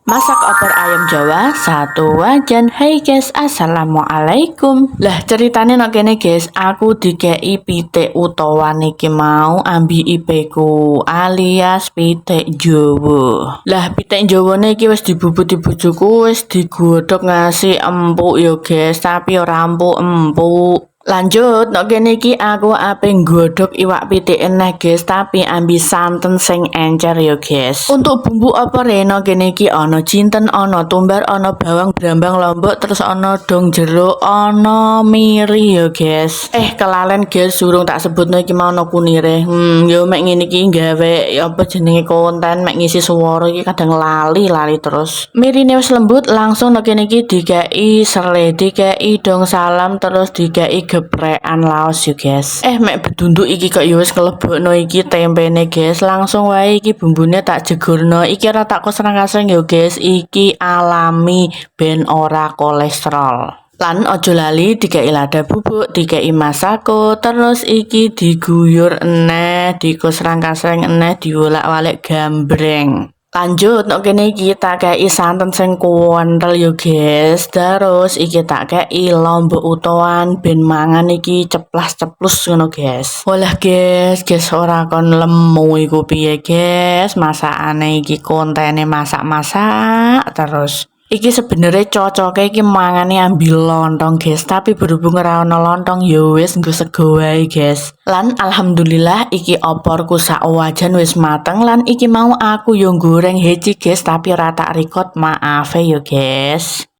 Masak opor ayam Jawa satu wajan. Hai guys, assalamualaikum. Lah, ceritane nok kene, guys, aku dikei pitik utawa iki mau ambi ipeku alias pitik Jawa. Lah, pitik Jawane iki wis dibubuti bojoku, wis digodhog ngasi empuk yo, guys, tapi ora empuk-empuk. Lanjut, nok kene iki aku ape nggodhog iwak pitik eneh, guys, tapi ambi santen sing encer yo, guys. Untuk bumbu opore nok kene iki ana jinten, ana tumbar, ana bawang, brambang, lombok, terus ana dong jeruk, ana miri yo, guys. Eh, kelalen, guys, durung tak sebutno iki mau ana kunire. Yo mek ngene iki gawe apa jenenge konten, mek ngisi suara iki kadang lali-lali terus. Mirine wis lembut, langsung nok kene iki dikei sere, dikei dong salam, terus dikei geprekan laos yo, guys. Eh, mek bedunduk iki kok yo wis kelebokno iki tempene, guys. Langsung wae iki bumbune tak jegurno. Iki ora tak kosrang-kasreng yo, guys. Iki alami ben ora kolesterol. Lan ojo lali dikei lada bubuk, dikei masako, terus iki diguyur eneh, dikosrang-kasreng eneh, diolak-walik gambreng. Lanjut, nok kene iki tak kei santen sing kuwentel yo, guys. Terus iki tak kei lombok utohan ben mangan iki ceplas-ceplus ngono, guys. Walah, guys, guys, ora kon lemu iku piye, guys? Masakane iki kontene masak-masak terus. Iki sebenarnya cocoknya iki mangane ambil lontong, guys, tapi berhubung ora ono lontong ya wis nggo sego wae, guys. Lan alhamdulillah iki oporku sak wajan wis mateng, lan iki mau aku yo goreng heci, guys, tapi ora tak record, maaf yo, guys.